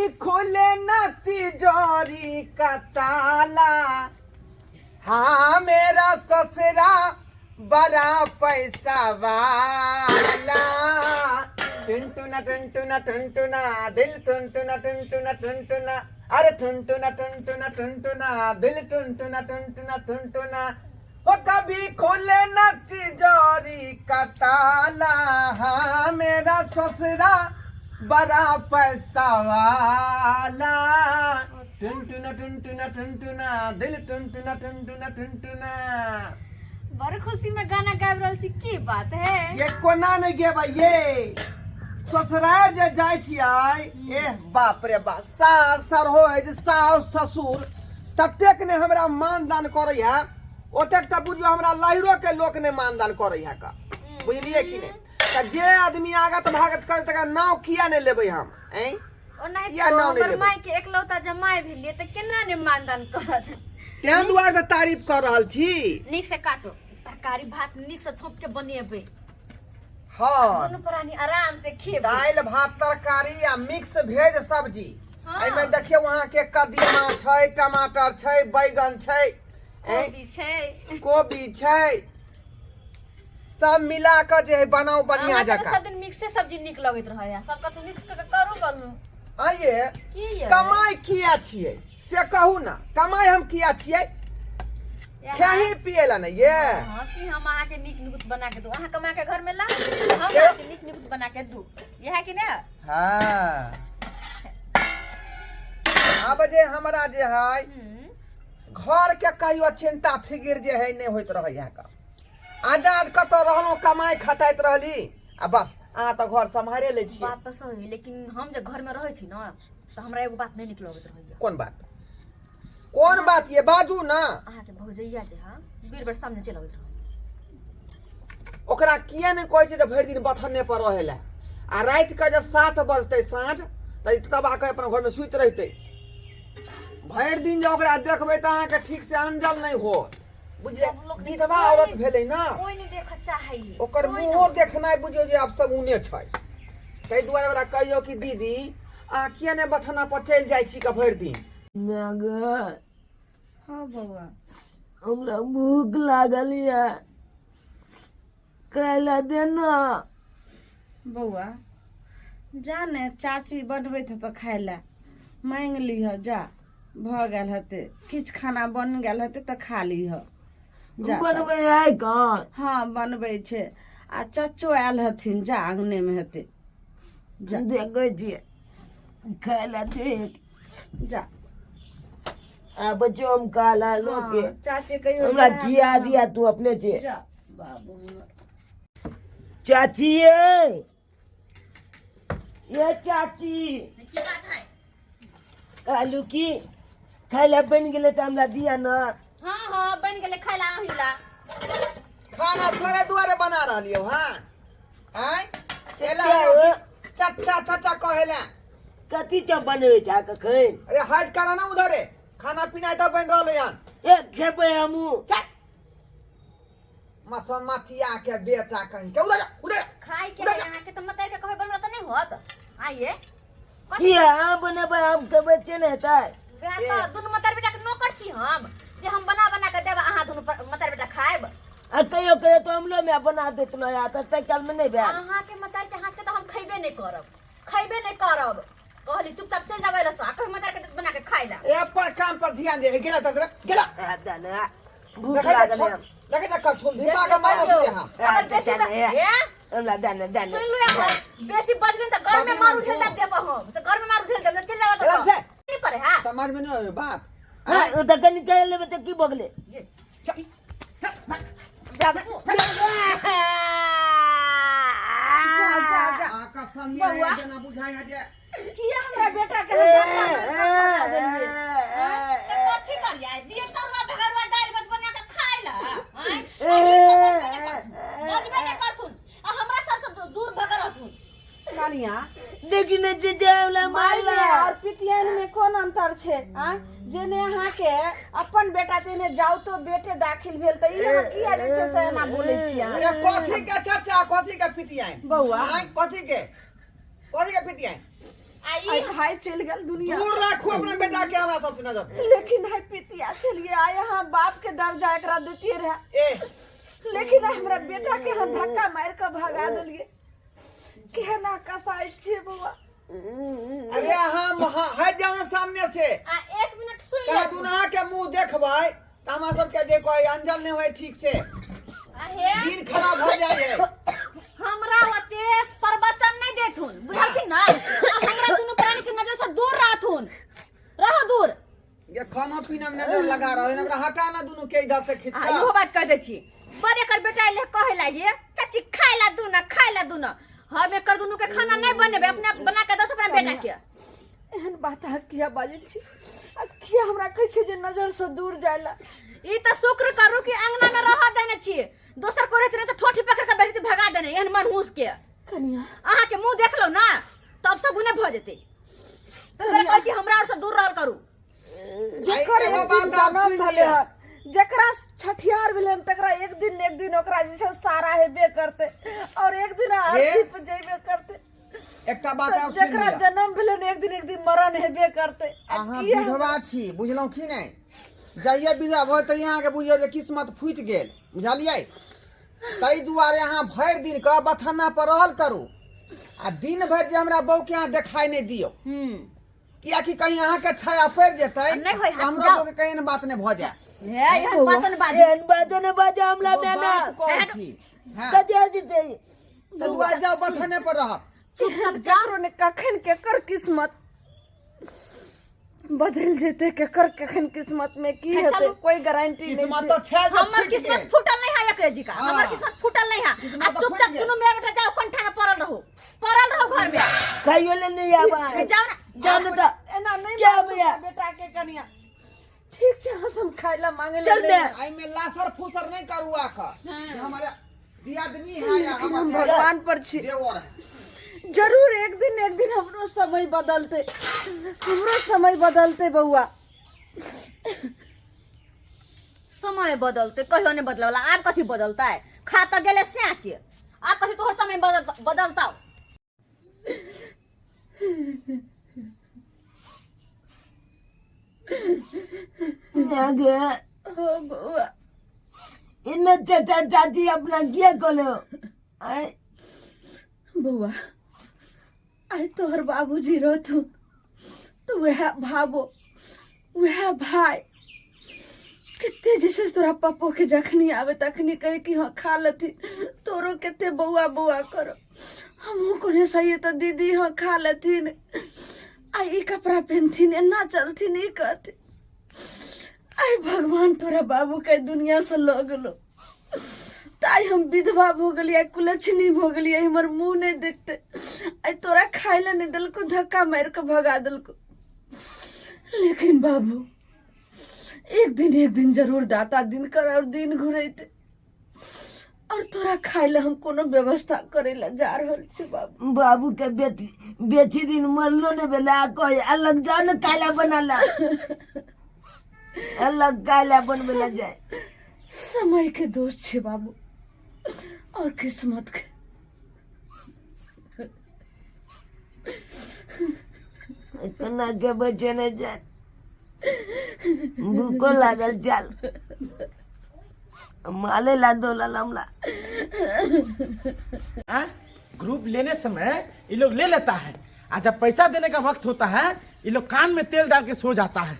कभी खुले न तिजोरी का ताला। हाँ मेरा ससुरा बड़ा पैसा वाला। टुनटुना टुनटुना टुनटुना दिल टुनटुना टुनटुना टुनटुना, अरे टुनटुना टुनटुना टुनटुना दिल टुनटुना टुनटुना टुनटुना। ओ कभी खोले न तिजोरी का ताला। हाँ मेरा ससुरा बड़ा पैसा वाला। टुनटुना टुनटुना टुनटुना दिल टुनटुना टुनटुना टुनटुना। बड़ खुशी में गाना गाबि रहल छी, की बात है? ये कोना नहीं गेबै ये ससुराल जे जाइ छियै, ए बाप रे बाप, सास सरहोज सास ससुर ततेक ने हमरा मानदान करै है, ओतेक तऽ बुझियौ हमरा लहिरो के लोक ने मानदान करै है का, बुझलियै कि नहि? तऽ जे आदमी आगत भागत करे तकर नाव किया नहि लेबै हम? ऐं ओनाहिते किया नाव नहि हमर लेबै? माय के एकलौता जमाय भेलियै तऽ केना ने मानदान करत? तें दुआरे तऽ तारीफ कऽ रहल छी। नीक से काटो तरकारी भात, नीक से छौंक के बनेबै। हँ। दुनू प्राणी आराम से खेबै। दालि भात तरकारी आ मिक्स भेज सब्जी। हँ। एहिमे देखियौ अहाँके कदीमा छै, टमाटर छै, बैगन छै, ऐं, कोबी छै, कोबी छै, सब मिला कऽ जे है बनाउ बढ़िया अहाँके तऽ जकाँ। सब दिन मिक्से सब्जी नीक लगैत रहैया, सब कथु मिक्स कऽ के करू बनू। आइए की ये? कमाइ किया छियै से कहू ने, कमाइ हम किया छियै? खेही पिए ला नहीं ये? हाँ, कि हम अहाँके नीक निकुत बना के दू, अहाँ कमा के घर में ला, हम अहाँके नीक निकुत बना के दू, इएह कि ने? हाँ, आब जे हमरा जे है घर के कहियो चिंता फिकिर जे है नहीं होइत रहै है का। आजाद कतऽ रहलहुँ, कमाइ खटाइत रहली आ बस, अहाँ तऽ घर सम्हारे लै छियै। बात तऽ सही, लेकिन हम जे घर में रहै छी न तऽ हमरा एगो बात नहि नीक लगैत रहैया। कोन बात? कोन बात ये बाजू ना। अहाँके भौजैया जे है बेर बेर सामने चलि अबैत रहै। ओकरा किया नहि कहै छै जे भरि दिन बथने पर रहै लए, आ राति के जे 7 बजतै साँझ तऽ तब आके अपन घरमे सुति रहितै। भरि दिन जे ओकरा देखबै तऽ अहाँके ठीक से अंजल नहि होत, बुझलियै? सब लोक नहि- विधवा कोइ औरत नहि- भेलै ना, कोइ नहि देखऽ चाहै है। ओकर कोइ मुँहो नहि। देखनाइ बुझियौ जे आब सगुने छै। ताहि दुआरे ओकरा कहियौ कि दीदी अहाँ किया नहि बथना पर चलि जाइ छी के भरि दिन? माय गे। हाँ बौआ। हमरा भूख लागल यऽ, खाय लए दे ना। बौआ जा ने, चाची बनबैत हेतौ खाय लए, मांगि लिह जा, भऽ गेल हेतै किछु, खाना बनि गेल हेतै तऽ खा लिह जा। बनबै है कौन? हाँ बनबै छै, आ चच्चो आयल हथिन, जा अङ्गनेमे हेतै, जा। देखै छियै, खाय लए दे। जा। आ बच्चो हम काला लोग के। हाँ, चाची कहियो हमरा जा खिया दिया तू अपने छे। जा बाबू हमर। चाची ये, ये चाची। की बात है? कहलू की खाय लए बनि गेलै तऽ हमरा दिया ना। हाँ हाँ, बनि गेलै खाय ला अहीं ला। खाना तोरे दुआरे बना रहलियौ। हाँ आँय एला। चचा ओ। चचा चचा कहेला। कथी सब बनबै छै कखन? अरे हट करा ना उधरे, खाना पीना तऽ बनि रहलै हन। ए खेबै हमहूँ। चल मसमतिया के बेटा कहीं के, उधर जा, उधर जा। खाय के है अहाँके तऽ मतार के कहबै बनबऽ तऽ नहि होत आइए? किया अहाँ बनेबै, हम खेबै से नहि हेतै? वएह तऽ दुनू मतार बेटा के नौकर छी हम जे हम बना बना के देब, अहाँ दुनू मतार बेटा खायब? आ कहियो कहियो तऽ हमरो माय बना दैत रहै, तऽ ताहि कालमे नहि भेल? अहाँके मतार के हाथ के तऽ हम खैबे नहि करब, खैबे नहि करब। कहली चुपचाप चलि जाबै लए, आ कभी मतार के बना के खाय ला। ए पर काम पर ध्यान दे, गेला तऽ गेला। आ, दे ने, भूख देखै लागल जा है। देखै जा करछुल दिमाग मारस दे हम। अगर बेसी ए हमरा दे ने, दे ने। सुन लू, अहाँ बेसी बजलिन तऽ घर में मारू झेल देब हम, से घर में मारू झेल देब, चलि जाबै एला तऽ से। नहीं पड़े। हाँ समाज में नहीं होय बात। हाँ, ओ तऽ कनि कहि लेबै तऽ की भऽ गेलै? बाबू। जा जा जा। आका संगी बौआ। जेना बुझाइ है जे किया हमरा बेटा के हम धक्का मारि कऽ देलियै? तऽ कथी करियै दिए तरुआ भगरुआ दालि भात बना के खाय ला? आँय, बजबे नहि करथुन आ हमरा सबसँ दूर भगल रहथुन। कनिया देखी ने जे हमरा माय मारला। में और पितियन में कोन अंतर छै? आँय, जेने अहाँके अपन बेटा तेने जाउ तो बेटे दाखिल भेल, तऽ ई अहाँ किया जे छै से एना बोलै छियै अहाँ? अरे कथी के चचा, कथी के पितियाइन? बौआ। आँय, कथी के, कथी के पितियाइन? आ ई आइ भाई चलि गेल दुनिया दूर राखू अपना बेटा के हमरा सबसे नजर से। लेकिन है पितिया चलिए आइ अहाँ बाप के दर्जा एकरा देतिए रहे ए लेकिन आइ हमरा बेटा के हम धक्का मारि कऽ भगा देलिए केना कसाई छियै बौआ अरे हम हट जाओ ना सामने से आ एक मिनट सुन कहा ले दुना के मुंह देखबै तऽ हमरा सबके जे कोई अंजल नहीं होय ठीक से आ हे दिन खराब हो जाए है हमरा ओते प्रवचन नहीं देथुन बुझलखिन ना आ हमरा दुनू प्राणी के नजर से दूर रहथुन रहो दूर ये खाना पीना में नजर लगा रहल है ओकरा हटा ना दुनू के इधर से खींच आ इहो बात कह दै छी बड़ एकर बेटा एले कहे लागे चाची खाय ला दू ना खाय ला दू ना हम एकर दुनू के खाना नहीं बनेबे अपने आप बना के दस अपना बेटा के एहन बात अहाँ किया बाजै छी आ किया हमरा कहै छै जे नजरसँ दूर जाय ला ई तऽ शुक्र करू कि अंगना में रह देने छी दोसर कोई रहते तऽ ठोठी पकड़ के बैठते भगा देने एहन मनहूस के कनिया अहाँ के मुंह देख लो ना तब सब गुने भऽ जेतै तऽ कहै छी हमरा और से दूर रहल करू जेकर एगो एक दिन बात आब जनम सुनि भेलै लिअ। हन जेकरा छठियार भेलै हन तकरा एक दिन ने एक दिन ओकरा जे छै सारा हेबे करतै और एक दिन अर्थी पर जेबे करतै एकटा बात तऽ आब सुनि जेकरा लिअ। जन्म भेलै हन एक दिन एक दिन मरण हेबे करतै आ अहाँ किया विधवा छी बुझलहुँ कि नहि जहिया विधवा भऽ तहिया अहाँके बुझियौ जे किस्मत फूटि गेल बुझलियै ताहि दुआरे अहाँ भरि दिन के बथाना पर रहल करू आ दिन भरि जे हमरा बहू के अहाँ देखाइ नहि दियौ हम्म कियाकि कहीं अहाँके छाया पड़ि जेतै नहि होय, तऽ हमरो जाउ। बहू के कहीं एहन बात नहि भऽ जाय हे एहन बात ने बाजू एहन बातो ने बाजा हमरा एगो नाना बात कहै छी हँ कते जेतै तऽ दुआरे जाउ बथाने पर रहब चुपचाप जाउ ककरो ने कखन केकर किस्मत बदलि जेतै केकर कखन किस्मत में की चलू। हेतै कोई गारंटी नहीं किस्मत छै तऽ छायल तऽ हमर फूटि किस्मत गेल फूटल नहीं है एक जी का हाँ। हमर किस्मत फूटल नहीं है किस्मत आ तऽ चुपचाप फूटि गेल। दुनू माय बेटा जाओ कंठा में पड़ल रहो पड़ल रहो घर में खाइयो ले नहीं आवा जाओ ना जाओ ना तो एना नहीं क्या मारू भैया? बेटा के कनिया ठीक छै हंस हम खाय ला मांगे चल ले ने। एहिमे लासर फूसर नहीं करू आकर जे हमारे दियादनी है या लेकिन हम हमर भगवान पर छी देवर है जरूर एक दिन हमरो समय बदलते हमरो समय बदलते बउआ समय बदलते कहियो नहीं बदले वाला आब कथी बदलता है खा तो गेले स्या के आब कथी तोहर समय बदल बदलता गे हो बउआ इन्ने चाचा चाची अपना किया कोलो आय बउआ आइ तोहर बाबूजी रहथुन तऽ वएह भाबो वएह भाय कते जे छै से तोरा पप्पोके जखनी आवे तखनी कहे कि हँ खा लेथिन तोरो कते बौआ बौआ करो हमहूँ कोने सही तऽ दीदी हँ खा लेथिन आ ई कपड़ा पहनथिन एना चलथिन ई कहथिन आइ भगवान तोरा बाबूके दुनियासँ लऽ गेलो ताइ हम विधवा भऽ गेलियै आइ कुलक्षणी भऽ गेलियै हमर मुँह नहि देखते आइ तोरा खाय लए नहि देलको धक्का मारि कऽ भगा देलको लेकिन बाबू एक दिन जरूर दाता दिन कर और दिन घुरेते और तोरा खाय लए हम कोनो व्यवस्था करे लए जा रहल छी बाबू बाबू के बेटी बेची दिन मरलो ने भेला कहे अलग जाओ ने काला बनाला अलग काला बनबे ला जाए समय के दोष छे बाबू और किस्मत के इतना के बचे ने जाए भूको लागल चल माले ला दो ला हाँ? ग्रुप लेने समय ये लोग ले लेता है और जब पैसा देने का वक्त होता है ये लोग कान में तेल डाल के सो जाता है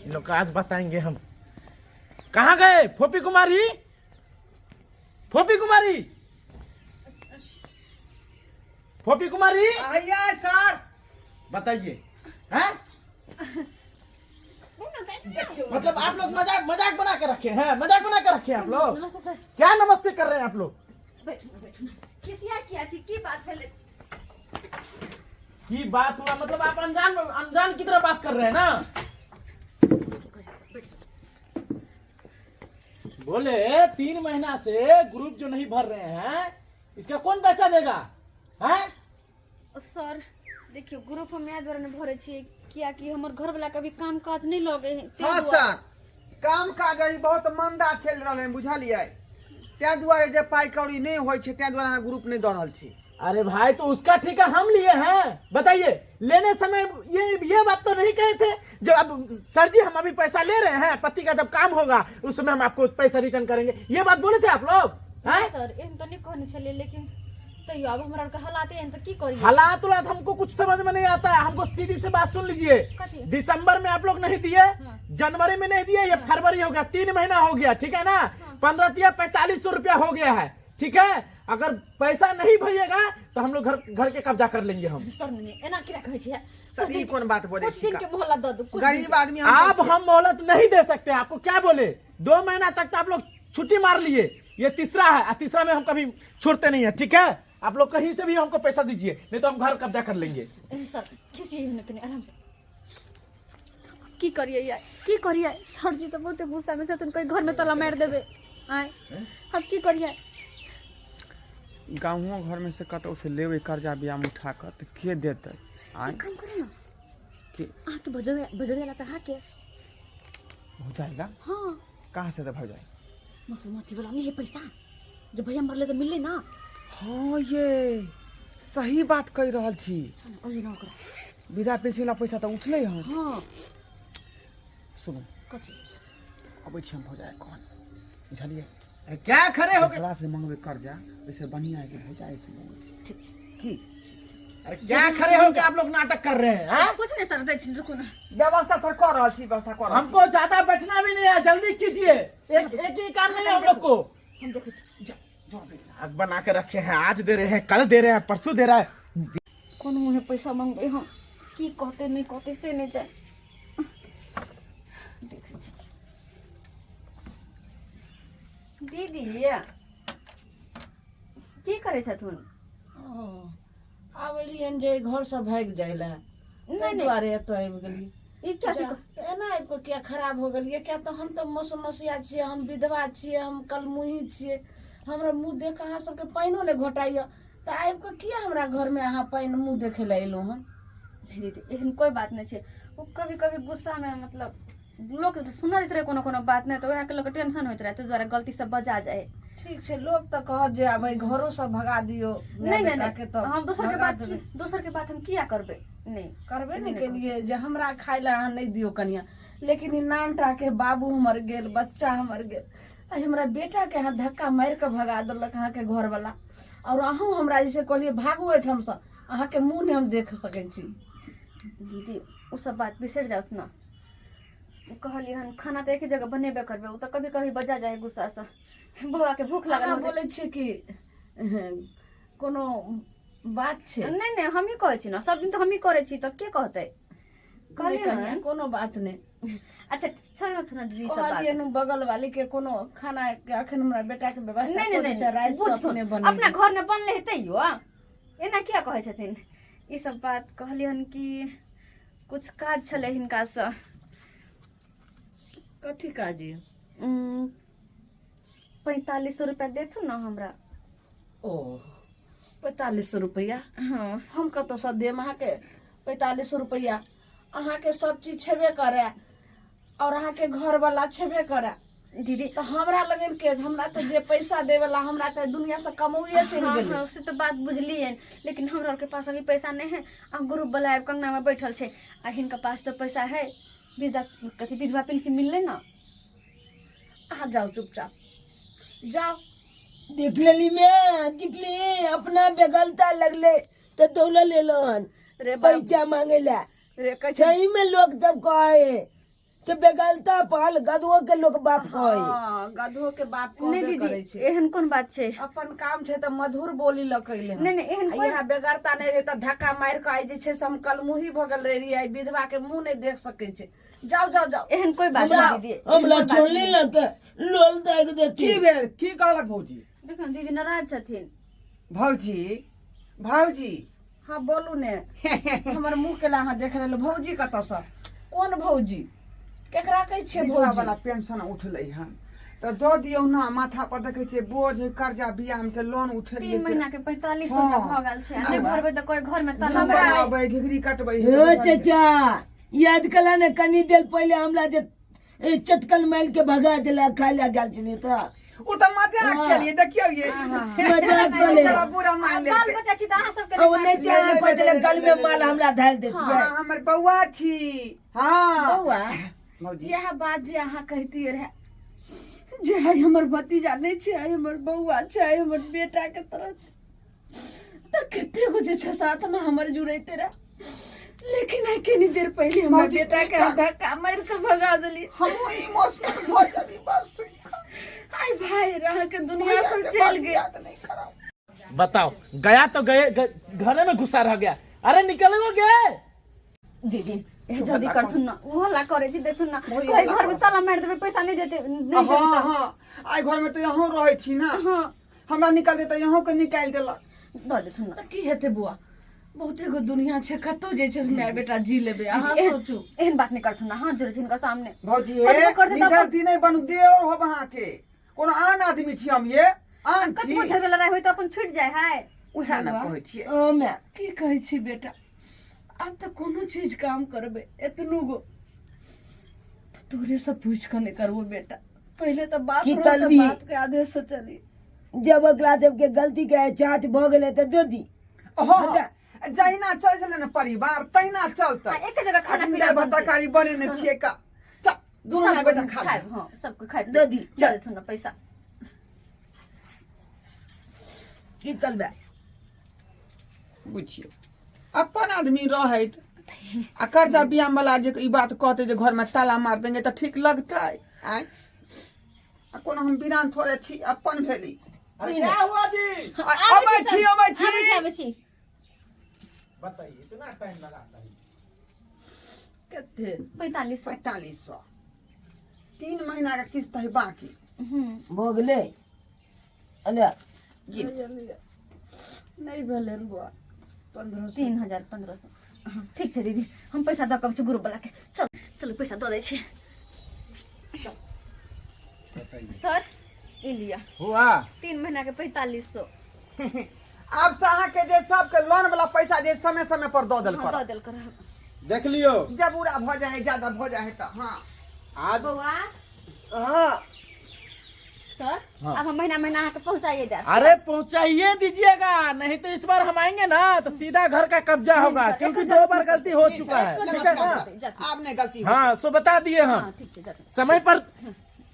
ये लोग का आज बताएंगे हम कहाँ गए फोपी कुमारी फोपी कुमारी फोपी कुमारी आइए सर बताइए हैं मतलब आप लोग मजाक मजाक बना के रखे हैं मजाक बना के रखे हैं आप लोग नमस्ते सर क्या नमस्ते कर रहे हैं आप लोग बैठू ना, बैठू ना। खिसिया किया छी की बात भेलै की बात हुआ मतलब आप अनजान अनजान की तरह बात कर रहे हैं ना बोले 3 महीना से ग्रुप जो नहीं भर रहे हैं इसका कौन पैसा देगा हैं सर देखियौ ग्रुप हम इएह दुआरे नहि भरै छियै कियाकि हमर घरवला के अभी काम काज नहि लगै है ताहि हाँ दुआरे। सर काम काज अभी बहुत मंदा चलि रहल है बुझलियै ताहि दुआरे जे पाइ कौड़ी नहि होइ छै ताहि दुआरे अहाँ ग्रुप नहि दऽ रहल छी अरे भाई तो उसका ठेका हम लिए हैं, बताइए। लेने समय ये बात तो नहीं कहे थे जब अब सर जी हम अभी पैसा ले रहे हैं, पति का जब काम होगा उस समय हम आपको पैसा रिटर्न करेंगे, ये बात बोले थे आप लोग? हैं? सर, एहन तऽ नहि कहने छलियै, लेकिन तैयो आब हमरा आरके हालात एहन तऽ की करियै? हालात उलात हमको कुछ समझ में नहीं आता है, हमको सीधी से बात सुन लीजिए। कथी? दिसंबर में आप लोग नहीं दिए, जनवरी में नहीं दिए, ये फरवरी हो गया, 3 महीना हो गया, ठीक है ना? 15 तिया 4500 रुपया हो गया है, ठीक है? अगर पैसा नहीं भरिएगा तो हम लोग घर घर के कब्जा कर लेंगे हम। सर, नहीं, एना किया कहै छियै? सर, ई कोन बात बोलै कुछ छी? दिन के मोहलत दऽ दू, कुछ दिन। गरीब आदमी हम। अब हम मोहलत नहीं दे सकते। आपको क्या बोले, 2 महीना तक तो आप लोग छुट्टी मार लिए, ये तीसरा है और तीसरा में हम कभी छोड़ते नहीं है, ठीक है? आप लोग कहीं से भी हमको पैसा दीजिए, नहीं तो हम घर कब्जा कर लेंगे। ए, सर, खिसियै ने कनि, आराम से। की करियै यार, की करियै? सर जी तऽ बहुते गुस्सा में छथुन, कहीं घर में ताला मारि देबै। आय, हम की करियै? गाँवो घरमे से कतहु से लेबै कर्जा बियाम उठा कऽ तऽ के देतै आँय? काम करू ने। के? अहाँके भजवे भजवे ला तऽ अहाँके हो जाएगा। हाँ। कहाँ से दे जाए? मसोमती वाला नहीं है पैसा, जब भैया मरले तऽ मिलले ना। हाँ, ये सही बात कहि रहल छी। चल, कहियो ना ओकरा। विधा पेंशन वाला पैसा तऽ उठलै हन। हाँ। सुनू। कथी? अबै छी हम भौजाइ कन, बुझलियै? अरे क्या खड़े होकर देखला से मंगबै कर्जा, ओहिसे बढ़िया है कि भौजाइ से मंगबै छी। ठीक छै। की? अरे क्या खड़े होकर आप लोग नाटक कर रहे हैं, हाँ? कुछ नहीं सर, दै छी, रुकू ना। व्यवस्था सर कऽ रहल छी, व्यवस्था कऽ रहल छी। हमको ज्यादा बैठना भी नहीं है, जल्दी कीजिए। एक एक ही काम नहीं है हम लोग को। हम देखै छी। आग बना के रखे हैं, आज दे रहे हैं, कल दे रहे हैं, परसों दे रहा है। कोन मुँहे पैसा मंगबै हम? की कहतै, नहि कहतै से नहि जाय। देखै छी। दीदी, की करै छथुन? ओ, आब एलियन जे घरसँ भागि जाइ लए। नहि, ताहि नहि। दुआरे एतऽ आबि गेली। ई क्या? जा, तऽ एना आबि कऽ किया खराब हो गेलियै? किया तऽ हम तऽ मसोमसिया छियै, हम विधवा छियै, हम कलमुही छियै। हमरा मुँह देख कऽ अहाँ सबके पानिओ नहि घोटाइए, तऽ आबि कऽ किया हमरा घरमे अहाँ पानि मुँह देखै लए एलहुँ हन? नहि दीदी, एहन कोइ बात नहि छै। ओ कभी कभी गुस्सामे, मतलब लोक सुनैत रहै कोनो कोनो बात नहि, तऽ उएहके लऽ कऽ टेंशन होइत रहै, ताहि दुआरे गलती सब बजा जाइ। ठीक छै, लोक तऽ कहत जे आब एहि घरो सब भगा दियौ। नहि नहि बेटाके नहि तऽ हम दोसरके भगा बात देबै। दोसरके बात हम किया करबै? नहि। करबे नहि केलियै जे हमरा खाय लए अहाँ नहि दियौ कनिया, लेकिन ई नानटा के बाबू हमर गेल, बच्चा हमर गेल, आ हमरा बेटा के अहाँ धक्का मारि कऽ भगा देलक अहाँके घरवला। आओर अहूँ हमरा जे छै कहलियै भागू एहिठामसँ, अहाँके मुँह नहि हम देख सकै छी। दीदी, ओ सब बात बिसरि जाउ ने। ओ कहलियै हन, खाना तऽ एके जगह बनेबे करबै। ओ तऽ कभी कभी बजा जाइ है गुस्सासँ। बौआके भूख लागल अहाँ होतै। बोलै छियै कि कोनो बात छै? नहि नहि, हमही कहै छी ने, सब दिन तऽ हमही करै छी, तऽ के कहतै? नहि कहलियै कनिया, हन। कोनो बात नहि। अच्छा, छोड़ू ने दीदी सब बात। कहलियै नु बगल वाली के कोनो खाना के अखन हमरा बेटा के व्यवस्था नहि नहि कऽ दै नहि छै, राति से बुझथुन, अपने अपना बनेबै। घरमे बनले है तैयो एना किया कहै छथिन? ई सब बात कहलियन कि कुछ काज छलै हिनकासँ। कथी काज यऽ? 4500 रुपया देथुन ने हमरा। ओ, 4500 रुपैआ? हाँ। हम कतऽसँ देब अहाँके 4500 रुपैआ? अहाँके सब चीज छेबे करे और अहाँके घरवला छेबे करे। दीदी, तऽ हमरा लगन के हमरा तऽ जे पैसा देवला हमरा तऽ दुनिया से कमौए चलि गेलै। हाँ, से तऽ बात बुझलियै, लेकिन हमरा आरके पास अभी पैसा नहीं है आ ग्रुप वाला आबि कंगना में बैठल छै आ हिनका पास तऽ पैसा है, विधवा कथी विधवा पेंशन मिललै ना। अहाँ जाउ, चुपचाप जाउ। देख लेली मैं, देखली अपना बेगलता लगले तऽ दौड़ल एलो हन रे बाबू। पैसा मांगे ला। रे कहै छै। सही में लोग सब कहे से बेगलता पाल गदुओ के लोग बाप कहे। हाँ, गधो के बाप नहीं कहबे करै दीदी, छै। एहन कोन बात छै? अपन काम छै तऽ मधुर बोली लऽ कऽ नहि, नहि, एहन कोई यहाँ बेगरता नहि रहै तऽ धक्का मारि कऽ आइ जे छै से हम कलमुही भऽ गेल रही, आइ विधवा के मुँह नहि देख सकै छै। जाउ जाउ जाउ। एहन कोई बात हमरा नहीं दीदी, एहन हमरा कोई बात चोली नहि। लऽ के लोल दागि देती। की भेल? की कहलक भौजी? देखो ने, दीदी नाराज छथिन। भौजी, भौजी। हाँ, बोलू ने। हमर मुँह केला अहाँ देख लेलहुँ? भौजी कतऽसँ, कोन भौजी, केकरा कहै छियै विधवा भौजी? वाला पेंशन उठलै हन तऽ दऽ दियौ ने। माथा पर देखै छियै बोझ है, कर्जा बियाम के लोन उठेलियै। 3 महीना के 4500 रुपया भऽ गेल छै आ नहि भरबै तऽ कोई घर में ताला घुमबै मारि अबै घिघरी कटबै। हे चाचा, याद कला ने, कनी देर पहिले हमरा जे चटकन मारि के भगा देला, खाय ला गेल छलियै तऽ। ओ तऽ मजाक केलिए देखियौ ये मजाक कऽ ले। बेचारा बुरा मान बाल लेलकै बच्चा छी तऽ अहाँ सबके ओ नहि तऽ अहाँ कहै छलै गल में माल हमरा धारि देतियै हाँ हमर बौआ छी हाँ बौआ भौजी इएह बात जे अहाँ कहितियै रहे जे आइ हमर भतीजा नहि छै आइ हमर बौआ छै आइ हमर बेटा के तरह छै तऽ कते गो जे छै साथमे हमर जुड़ैते रहे लेकिन आइ कनी देर पहिले हमर भौजी, बेटा के हम धक्का मारि के भगा देलियै हमहूँ इमोशनल भऽ जाबी बात सुनि कऽ आइ भाई अहाँके दुनिया से भैया के चलि बात गेल याद नहीं कराउ बताओ गया तो गए घरे में घुसा रह गया अरे निकल गए दीदी ए जल्दी करथुन ना ओ हल्ला करै छी देखथुन ना भैया कोई हल्ला घर में करै। ताला मारि देबै पैसा नहीं देते नहीं देबै हाँ तऽ। हाँ आइ घर में तऽ यहूँ रहै छी ना हाँ हमरा निकाल देते यहूँ के निकालि देलक दऽ देथुन ना तऽ की हेतै बौआ बहुते गो दुनिया छै कतौ जे छै से माय बेटा जी लेबै अहाँ एहन- सोचू एहन बात नहीं करथुन ना हाथ जोड़ै छी हिनका सामने भौजी कतबो हे कर देता निधर अपन- दी नहीं बनू देवर हो अहाँ के कोनो आन आदमी छी हम ये आन छी कतबो झगड़ा लड़ाई होय तऽ अपन छूटि जाय है उएह ने कहै छियै ओ माय की कहै छी बेटा आब तऽ कोनो चीज काम करबै एतनू गो तऽ तोरे से पूछि कऽ नहि करबो बेटा पहिले तऽ बाप की रहौ तऽ करबी? बाप के आदेश से चली जब ओकरा सबके गलती के जांच भऽ गेलै तऽ दो दी हो जहिना चल छलै ने परिवार तहिना चलतै आ, एक जगह खाना अखन पीना दालि भात बनतै। तरकारी बनेने छियै का चल दुनू माय सब बेटा खा खायब लेब। हाँ सबके खायब दऽ दी। दऽ देथुन ना पैसा की करबै बुझियौ अपन आदमी रहैत आ कर्जा बियाम वाला जे ई बात कहते जे घर में ताला मार देंगे तऽ ठीक लगतै आँय आ कोनो हम बिरान थोड़े छी अपन भेली अरे क्या हुआ जी अबै छी अबै छी आबै छी आबै छी बताइए इतना टाइम लगाता है कते 4500 4500 3 महीना के किस्त है बाकी भऽ गेलै अरे नहि भेलै हन बौआ 1500 3000 1500 हाँ, ठीक छै दीदी हम पैसा दऽ कऽ अबै छी ग्रुप वाला के चल चलू पैसा दऽ दै छी सर ई लिअ हुआ 3 महीना के 4500 आब से अहाँके जे सबके लोन वाला पैसा जे समय समय पर दऽ देल हाँ, करब दऽ देल करब देख लियो जब बुरा भऽ जाइ है ज्यादा भऽ जाइ है तऽ हाँ आज बौआ हाँ सर हाँ। अब हम महीना महीना अहाँके पहुँचाइए देब अरे पहुंचाइए दीजिएगा नहीं तो इस बार हम आएंगे ना तो सीधा घर का कब्जा होगा सर, क्योंकि एक दो बार गलती हो चुका है एक ठीक है ना हजार आब नहीं गलती हाँ सो बता दिए हम हाँ ठीक छै जाथुन समय पर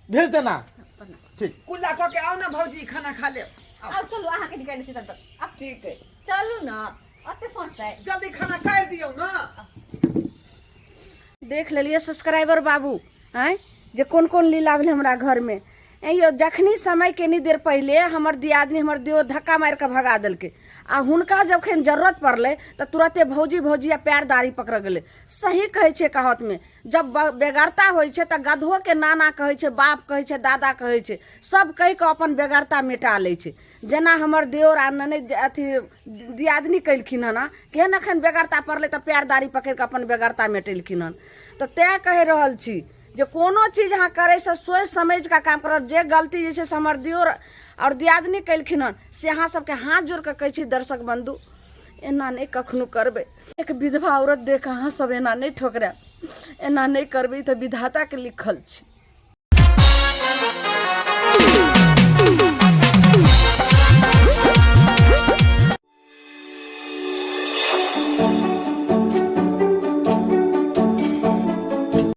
भेज देना ठीक कुल्ला कऽ के आउ ना भौजी खाना खा लेब आउ। आब चलू अहाँके निकालि लै छी तब तक आब ठीक है चलू ने ओते सोचतै जल्दी खाना काटि दियौ ना देख लेलियै सब्सक्राइबर बाबू आँय जे कोन कोन लीला भेलै हमरा घरमे ऐं यौ जखनी समय कनी देर पहिले हमर दियादनी हमर दियोर धक्का मारि कऽ भगा देलकै आ हुनका जखन जरूरत पड़लै तऽ तुरते भौजी भौजी आ पैर दाढ़ी पकड़ गेलै सही कहै छै कहावतमे जब बेगरता होइ छै तऽ गधोके नाना कहै छै बाप कहै छै दादा कहै छै सब कहि कऽ अपन बेगरता मिटा लै छै जेना हमर देओर आ ननैद अथी दियादनी केलखिन हन केहन एखन बेगरता पड़लै तऽ पैर दाढ़ी पकड़ि कऽ अपन बेगरता मेटेलखिन हन तऽ तैँ कहि रहल छी जे कोनो चीज अहाँ करैसँ सोचि समझि कऽ काम करब जे गलती जे छै से हमर दियोर आओर दियादनी केलखिन हन से अहाँ सबके हाथ जोड़ि कऽ कहै छी दर्शक बन्धु एना नहि कखनो करबै एक विधवा औरत देख अहाँ सब एना नहि ठोकरायब एना नहि करबै ई तऽ विधाताके लिखल छै